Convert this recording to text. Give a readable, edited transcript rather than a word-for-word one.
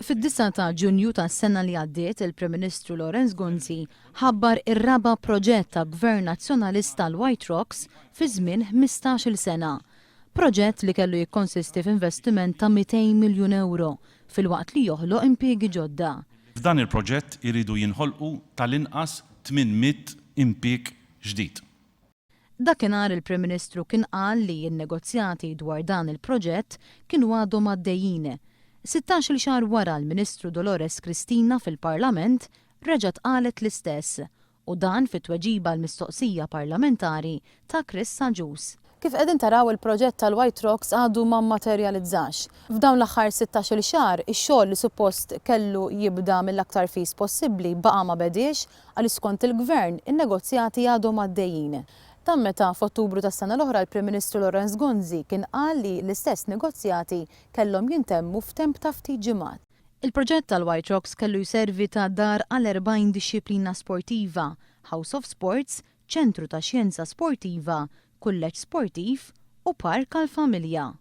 Fid-9 ta' Ġunju tas-sena li għaddiet, il-Prim Ministru Lawrence Gonzi ħabbar ir-raba' proġett ta' Gvern Nazzjonalista l-White Rocks fi żmien 15-il sena. Proġett li kellu jikkonsisti f'investiment ta' 200 miljun ewro filwaqt li joħloq impiegi ġodda. F'dan il-proġett iridu jinħolqu tal-inqas 800 impieg ġdid. Dakinhar il-Prim Ministru kien qal li n-negozjati dwar dan il-proġett kienu għadhom għaddejjin. 16-il xahar wara l-Ministru Dolores Cristina fil-Parlament reġgħet qalet l-istess u dan fi tweġiba għal mistoqsija parlamentari ta' Chris Agius. Kif qegħdin taraw il-proġett tal-White Rocks għadu ma mmaterjalizzax. F'dawn l-aħħar 16-il xahar, ix-xogħol li suppost kellu jibda mill-aktar fis possibbli baqa' ma bediex għaliex skont il-Gvern, in-negozjati għadhom għaddejjin. Dan meta f'Ottubru tas-sena l-oħra l-Prim Ministru Lawrence Gonzi kien qal li l-istess negozjati kellhom jintemmu f'temp ta' ftit ġimgħat. Il-proġett tal-White Rocks kellu jservi ta' dar għal 40 dixxiplina sportiva, House of Sports, ċentru ta' xjenza sportiva, kulleġġ sportiv u park għall-familja.